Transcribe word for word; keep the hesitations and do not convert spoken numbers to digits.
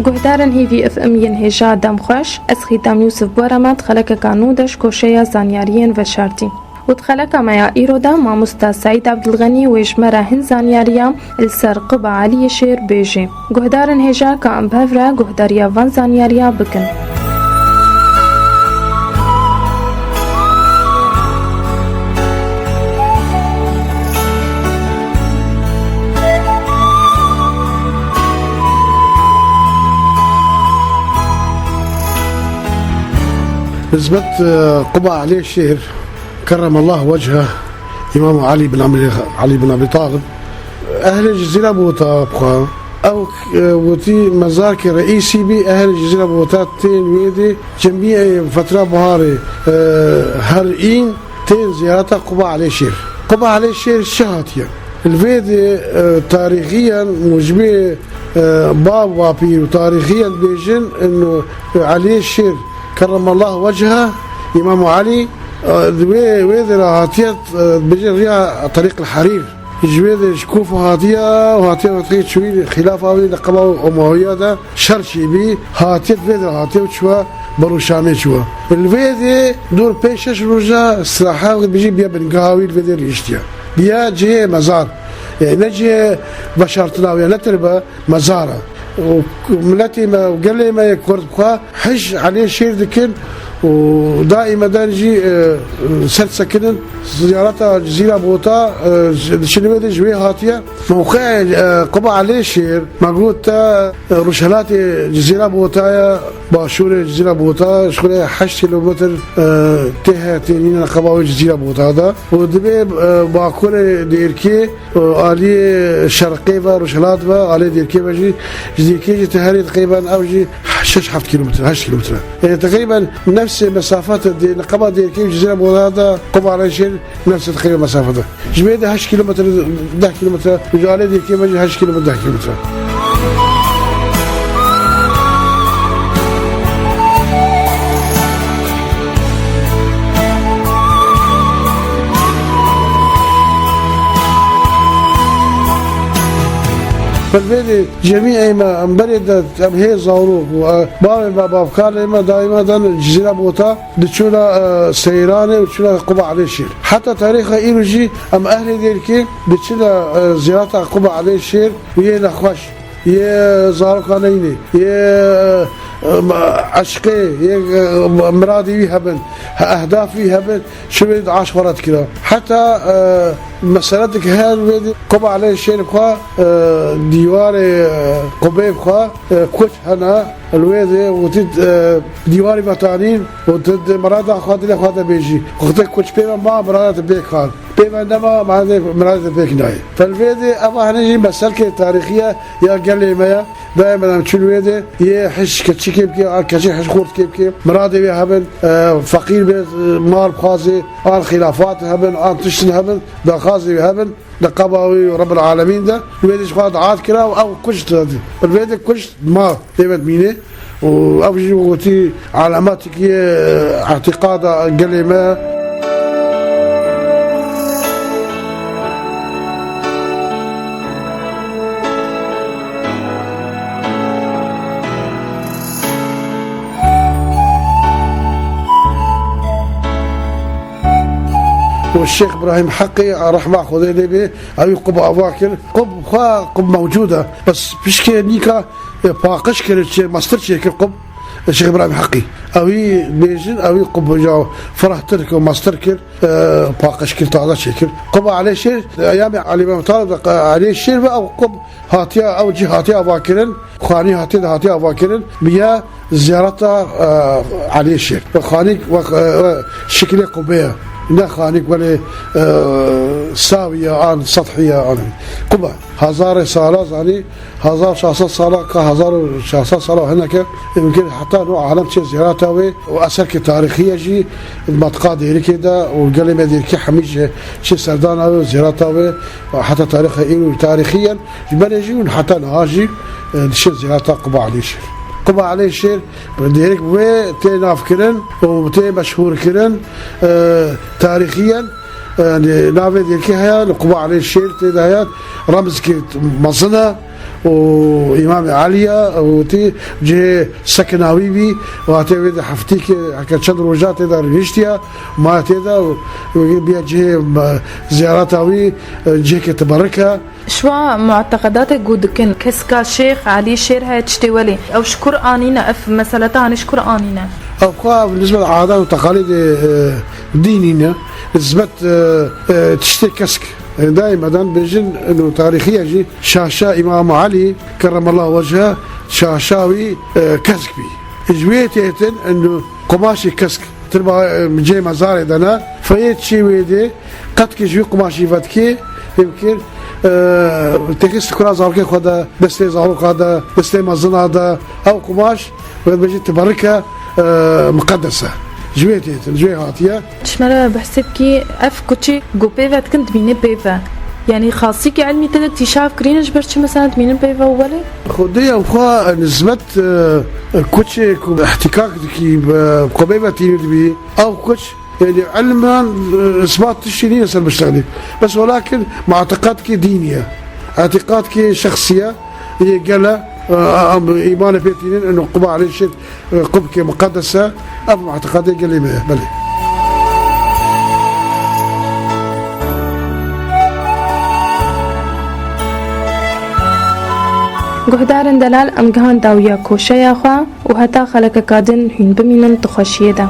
Guhdarên hîvî F M yên hêja dem xweş, ez Xîtam Yûsif Boremet xelekeka nû de ji koşeya zanyariyên veşartî. Û di xeleka me ya îro de mamosta Seîd Ebdilxenî wê ji me re hin zanyariya li ser Quba Eliyê Şêr bêjê. Guhdarên hêja ka em bi hev re guhdariya van zanyariya bikin. Nisbet, e, Quba Elê Şêr, kerremallah wechha, Îmam Elî bin Emrê, Elî bin Ebî Talib, ehlê Cizîra Bota bixwe. Ew, e, wetî mezarkê reîsî bî, ehlê Cizîra Bota tên wê dê cemiyê fetra biharê, e, her în tên ziyareta Quba Elê Şêr. Quba Elê Şêr çi hatiye? Li vê dê, e, tarîxiyen mûcibê, e, bab bapîr û tarîxiyen dibêjin, ino Elê Şêr kerremallah wechha, Îmam Elî, e, di wê, wê dê re hatiye, e, dibêjin riya Terîq el Herîr. Ji wê dê ji Kûfa hatiye û hatiye, hatiye çûyî xîlafa wî li qeba Umawiya de şer çêbî, hatiye di vê de hatiye û çûwa Berû Şamê çûwa. Li vê dê dor pênc şeş roja sirahe dibêjî biya bingeha wî li vê dê rihiştiye. Biya cihê mezar. Yani ne cihê veşartina wî ye, ne tirbe, mezar e. Û miletê me û gelê me yê Kurd bi xwe hij Elê Şêr dikin û daîmeden jî, e, ser sekinin ziyareta Cizîra Bota, e, diçin wê de ji wê hatiye. Mewqeê, e, Quba Elê Şêr, me got te, e, rojhelatê Cizîra Bota ye, başûrê Cizîra Bota, ji xwe re heşt kîlometr, e, tê heye, tê nîne qeba wê Cizîra Bota de. Û dibê, e, bakurê Dêrkê, e, aliyê şerqê ve, rojhilat ve, aliyê Dêrkê ve jî, ji Dêrkê jî teherê teqrîben ew jî şeş heft kîlometre, heşt kîlometre. E, teqrîben nefsê mesafete dê, qeba Dêrkê û Cizîra Bota de Quba Elê Şêr nefsê teqrîben mesafete. Ji vê de heşt kîlometre, deh kîlometre, ji alê Dêrkê ve jî heşt kîlometre, deh kîlometre. Bi vê de cemî ê me, em berê de, em hê zarok û, e, bavê me, bavkarê me daîma dan Cizîra Bota. Diçûna, e, seyranê û çûna Quba Elê Şêr. Heta tarîxa îro jî em ehlê Dêrkê diçine, e, ziyareta Quba Elê Şêr û yê nexweş, yê zaroka neyne, yê, e, eşqê, yê, e, miradê wî hebin, he-, ehdaf wî hebin, şivê dua ji xwe re dikira. Heta, e, meseletik her wê di Quba Elê Şêr bixwe, e, dîwarê, e, qubê bixwe, e, kuç hene. Li wê dê û tu, e, dîwarî vetanîn û tu di mirada xwe dilê xwe de bêjî. Wextê kuç pê ve ma mirada te pêk hat. Pê ve nema ma dê mirada te pêk nayê. Fel vê dê eva hene jî meselkê tarîxî ye ya gelê me ye. Dayê me dem çûn wê dê yê hiş keçikê bike, a keçik hiş xortkê bike. Miradê wê hebin, e, feqîr be, e, mal bixwazê, an xîlafat hebin, an tiştin hebin, daxwazê wê hebin. Di qeba wî û Rebbil Alemîn de, wê de ji xwe dua dikira û ew kuşt didî. Bi vê de kuşt ma têve dimîne û ew jî gotî alametikî ye, îtîqada gelê me. û Şêx Îbrahîm Heqî, rehma Xwedê lê bê, ewî qub ava kir. Qub xwe qub mewcûd e. Bes pişkê nîka, e, paqij kir, çê, mestir çêkir qub, e, Şêx Îbrahîm Heqî. Ewî bêjin, ewî qub ya firehtir kir, mestir kir, e, paqij kir, taze çêkir. Quba Elê Şêr, e, eyamê Elî Mehmet Talib de, e, Elê Şêr ve ew qub Hatiye, ew cî hatiye avakirin, xanî hatiye de hatiye avakirin, biye ziyareta, e, Eliyê Şêr. Ve xanî ve, e, ve şikilê qubê ye. Ne xanî welê, e, sawiye an, sethiye an. Qube. Hezarê sala zanî, hezar şeş sed sala, ka hezar şeş sed sala hineke, mümkün heta no alem çê ziyareta wê û eserkê tarîxî ye jî, metiqa Dêrikê de û gelê me Dêrikê hemî jî çê serdana wê û ziyareta wê. Heta tarîxa îro tarîxî yen, ji berê jî û heta niha jî, e, dişê ziyareta Quba Elî Şêr. Quba Elî Şêr, Dêrik wê tê navkirin û tê meşhûrkirin, e, tarîxî yen, e, navê Dêrikê heye, li Quba Elî Şêr tê de heye, remzkî mezin e, û Îmamê Elî ya, û tê cihê sekina wî bî, û hatê wê de heftîkê, heke çend roja tê de rûniştiya, maya tê de, û wê biya cihê, me, ziyareta wî, e, cihekê tiberik e. Şwa muteqedatê ku dikin, keska Şêx Elî Şêr heye tiştê welê. Ew ji kur anîne, ev meseleta hanê ji kur anîne? Ew xwe bi nisbet adat û teqalîdê, e, dînî ne, bi nisbet, e, e, tiştê kesk. E, daîmeden bêjin, ino tarîxiye jî Şaşa Îmam Elî kerremallahu wechhe, şaşa wî, e, kesk bî. Ji wê têtin, ino qumaşê kesk. Tirba, e, cê mezarê de ne. Feyê çi wê dê, qetkê ji wî qumaşî vedikê, hê bikir, e, têxist kura zarokê xwe de, destê zaroka de, destê mezina de, ew qumaş, wê dibêjî tiberike, e, miqedes e. Ji wê têtin, ji wê hatiye. Ji me re behsê bikî, ev kuçê ku pê ve dikin, dimîne pê ve. Yanî xasîkî ilmî tê de tîşav kirîne, ji ber çi mesela dimînin pê ve û welê? Xwedê ew xwe nisbet, e, kuçê ku îhtîkak dikî, bi xwe pê ve tînî dibî, ew kuç, yanî ilmen, e, isbat tiştî nîne ser biştexlî. Bes welakin muteqedkê dînî ye. Îtîqadkê şexsî ye, yê gele, e, em îmanê pê tînin, ino quba Elî Şêr, e, qubkê muqedes e, ev muteqedê gelê me ye, belê. Guhdarên delal, em gihan dawiya koşeya xwe û heta xelekeka din hûn bimînin di xweşiyê de.